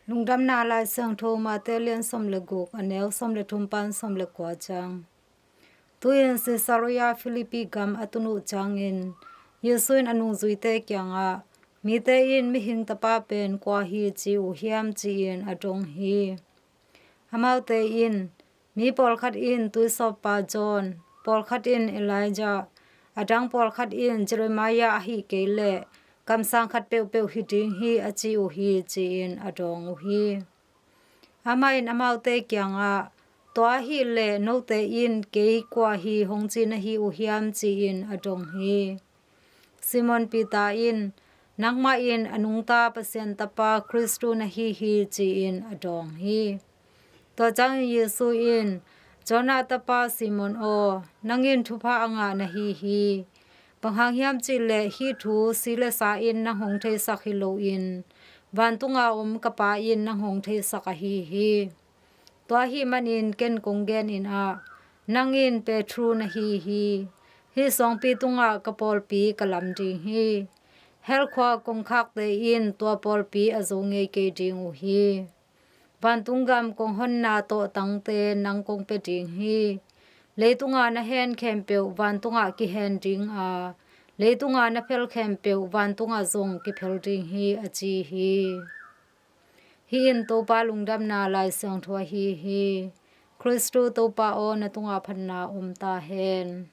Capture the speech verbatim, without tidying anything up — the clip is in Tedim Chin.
Lungdamna Lai Siangtho Mate lian sawm le guk, a neu sawm le thum pan sawm le kua ciang. Tu-in Caesarea Philippi gam a tun uh ciangin Jesu in a nungzuite kiangah, "Mite in Mihing Tapa pen kua hi ci uh hiam?" ci-in a dong hi. Amaute in, "Mi pawlkhat in tuisawppa John, pawlkhat in Elijah, a dang pawlkhat in Jeremiah ahih kei leh kamsang khat peuhpeuh hi ding hi a ci uh hi," ci-in a dawng uh hi. Amah in amaute kiangah, "Tua ahih leh note in kei kua hi hong ci na hi uh hiam?" ci-in a dong hi. Simon Peter in, "Nangmah in a nungta Pasian Tapa Khristu na hi hi," ci-in a dawng hi. Tua ciangin Jesu in, "Jonah tapa Simon aw, nang in thupha a ngah na hi hi. Bang hang hiam cih leh hih thu si le sa in nang hong theisak hi loin vantunga om ka Pa in nang hong theisak ahi hi. Tua ahih manin ken kong gen in ah, nang in Petru na hi hi. Hih suangpi tungah ka pawlpi ka lam ding hi. Hell khua kongkhakte in tua pawlpi a zo ngei kei ding uh hi. Vantung gam kong honna tawhtangte nang kong pia ding hi. Leitunga na hen khempeuh vantungah kihen ding a, leitunga na phel khempeuh vantungah zong kiphel ding hi," a ci hi. Hih in Topa lungdamna Lai Siangtho ahi hi. Khristu Topa aw, na tungah phatna om ta hen.